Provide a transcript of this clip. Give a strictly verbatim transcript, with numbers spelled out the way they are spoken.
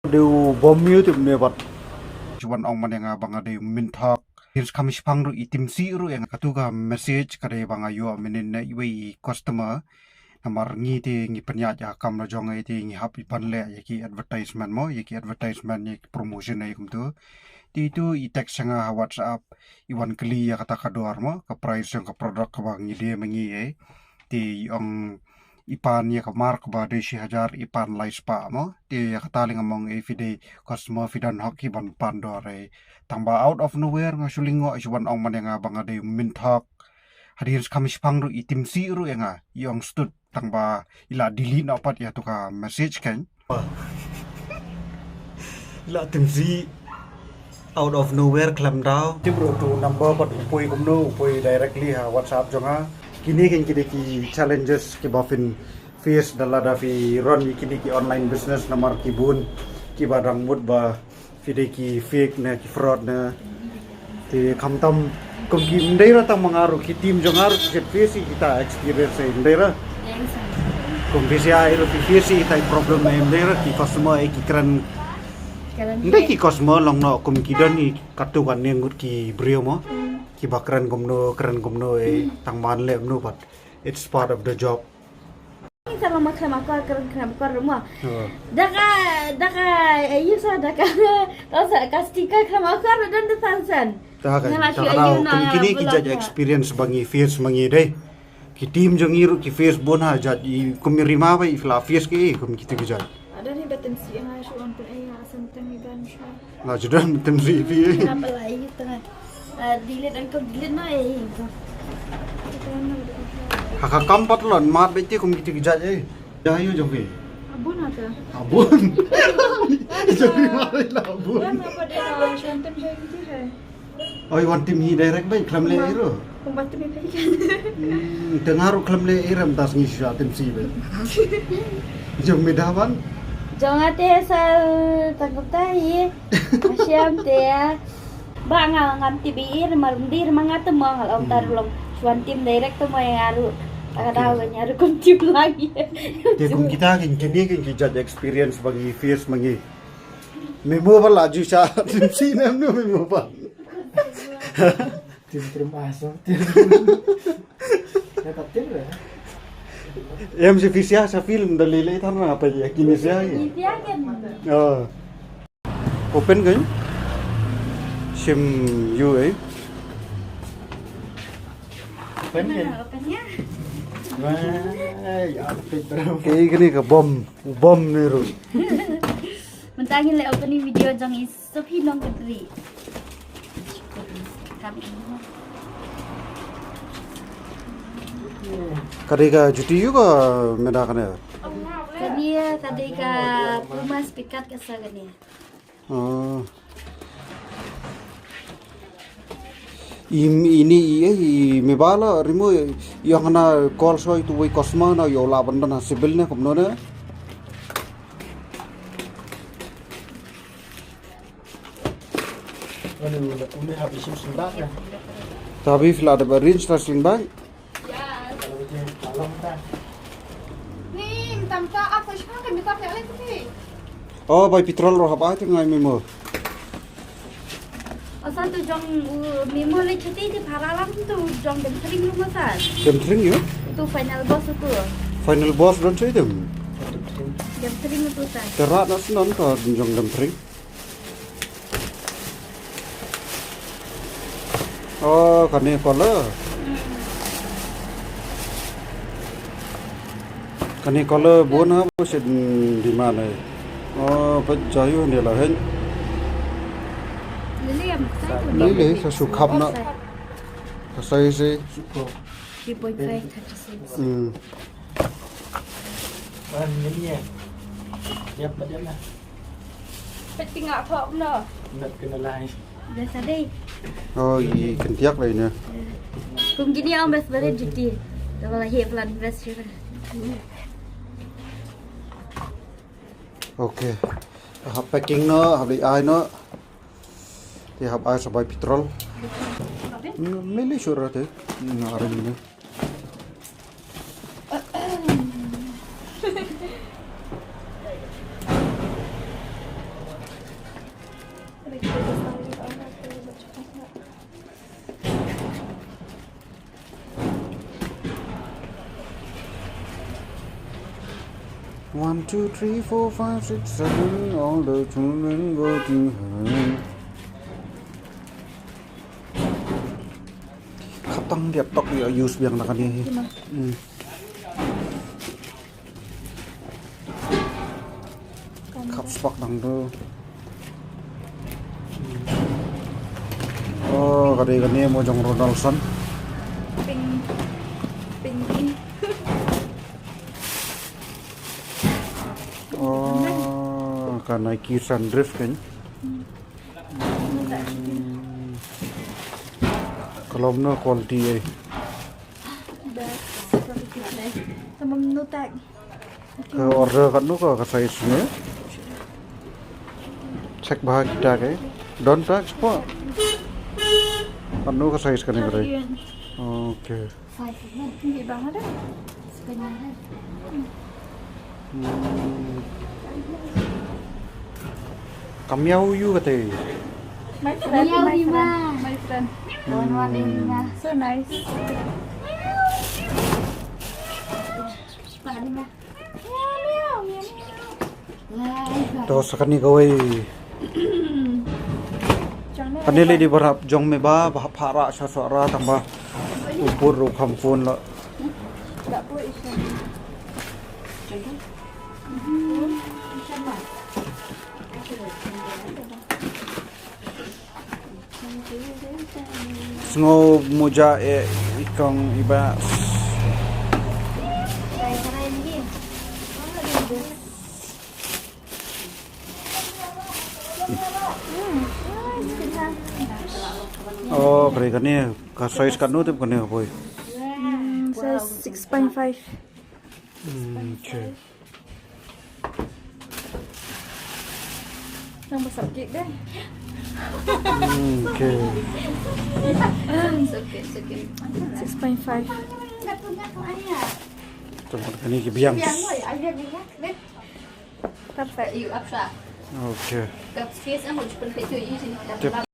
Dei u bom ïa u tip ne bad. Shu wan ong man ïa nga ba nga dei u mynthok. Hynrei kam shipang ruh i tim sih ruh ïa nga, katu ka message ka dei ba nga ïoh mynnin na iwei i customer. Namar ngi te ngi pynïaid ïa ka kam la jong ngi te ngi hap i ban leh ïa ki advertisement mo, ïa ki advertisement, ïa ki promotion ïa kumtu. Te itu i text ïa nga ha WhatsApp, i wan kylli ïa kata ka dor mo, ka price jong ka product kaba ngi die ma ngi eh. Te i ong i pan ïa ka mar kaba dei shi hajar, i pan lai spah mo. Te ïa kata lei nga mong eh phi dei customer, phi don hok hi ban pan dor eh. Tang ba out of nowhere nga shu lyngngoh, shu wan ong man ïa nga ba nga dei mynthok. Hadien skam shipang ruh i tim sih ruh ïa nga, i ong stud. Tang ba i la delete noh pat ïa tu ka message kan. I la tim sih out of nowhere khlem daw. Tip ruh tu number pat u poi kumno, u poi directly ha WhatsApp jong nga. Kine kin ki dei ki challenges kiba phin face da lada phi run ïa kine ki online business, namar ki bun kiba dang mut ba phi dei ki fake ne ki fraud ne. Te khamtam kum ki, ym dei ra tang ma nga ruh, ki team jong nga ruh ki face ïa kita experience eh, ym dei ra. Kum phi sha ïa ruh ki face ïa kita problem eh, ym dei ra, ki customer eh ki kren. Ym dei ki customer, long noh kum ki don ïa katu kane ngut ki briew mo, kiba kren kumno kren kumno eh, tang ban leh kumno pat. It's part of the job. Sa long ma khlem akor, kren khlem akor ruh mo. Da ka, da ka, eh, ïa sa da ka, ka sa ka sticker khlem akor ruh don da san san. Ta ka, ta ka dei kum kine ki jait experience ba ngi face ma ngi dei. Ki team jong ngi ruh ki face bun ha jait, i kum i Rima ba i la face ki, kum kito ki jait. Ada ni batin si nga shu on pun eh, nga san tang i ban shu. Nga ju don tem sih phi. Nga pala ïa tengah. Ah, delete, engkau delete noh eh, engkau. Ha ka kam pat lon mat beti kum kito ki jait eh. Ïa ïa jong phi. Abun ata. Abun. Jong phi mat la abun. Wan apa dia, ah, shantem jong phi hai. Oi, wan tim hi direct beit, khlem leh ïa ruh. Kumba tim hi beit. Hmm, te nga ruh khlem leh ïa ruh, mynta sngi shu tim sih beit. Jong me da wan. Jong nga te sa tang kumta hi. Shem te. Ba nga ngam tip ïa ruh, mar mdi ruh ma nga te mo, nga la ong ta ruh long shu wan tim direct te mo ïa nga ruh. Ta ka daw nga ruh kum tim lang ïa. Te kum kita kin kine kin ki jait experience ba ngi face ma ngi. Me mo ba la ju sha tim sih ne mno me mo ba. Tim trim aso, tim. Ya, tak tim lah. Em si phi sha sa film da lei lei than na apa ya kini sha ya. Ni dia kan. Oh. Open kan? Sim you eh. Open kan? Mana open ya? Wah, ya open bro. Kayak gini ke bom, bom ni ruh. Mynta ngin leh opening video jong i Sophie Nongkynrih. Ka dei ka juti ïa ka meda kane. Kane ka dei ka Puma Spikat ka sa kane. Oh. Im ini i i me bala rimo i ong na call soi tu wei customer na ïoh lah ban don ha civil ne kumno ne. Uni hap isim sling bak ya. Tabi fila da ba rin star sling bak. Ni minta minta apa sih kan minta pele tu ni. Oh, bai petrol roh hap ai tu ngai memo. Asal tu jong memo le chati ti phara lam tu jong dem sering rumah sa. Dem sering ya? Tu final boss tu. Final boss don soi dem. Dem sering tu sa. Terat nas non ka jong dem sering. Oh, kane color. Kane color bun ha bu shin demand ai. Oh, pa jayu ne la hen. Lili am sai. Lili sa shu khap na. Sa sai sai. Three point five thirty cents. Hmm. Wan ngin ya. Dia pada lah. Pet tinggal kok no. Nak kena lain. Biasa deh. Oh, i kyntiak lah ini. Kum gini ang best balik juti. Kalau lahir pelan best sih. Okay. Hap packing no, hap li ai no. Ti hap ai sa bai petrol. Mili sura te. Ni aram ni. One, two, three, four, five, six, seven, all the children go to heaven. Khatang dia tok ïa use biang na kane hi. Hmm. Khap spak dang tu. Oh, ka dei kane mo jong Ronaldson. Pink. Pink. Oh, ka Nike Sundrift kan. Ka lom na quality eh. Best quality. Tamam no tag. Ka order katno ka, ka size ne? Check bha kita ke. Don tag spo. Katno ka size kane kane. Okay. Five. Hindi ba nga. Sekanyang. Hmm. Kam ïa u ïa u kata. My friend, Ïa u my ïa friend, ma. My friend. Wan wan ïa u ïa ma. So nice. Spah ni ma. Miau, miau, miau, miau. Lai, lai. To sa kane kawei. Kane lei dei ba rap jong me ba, ba hap ra sha Sohra tang ba u pur u kham phone la. Sngew muja eh i kong i bah. Oh, kane kane ka size katno tip kane ka poi. Hmm, size six point five. Hmm, okay. Nang ba sap kik deh. Hmm, okay. It's okay, it's okay. Six point five. Tang kane ki biang. Perfect. Okay. Tip.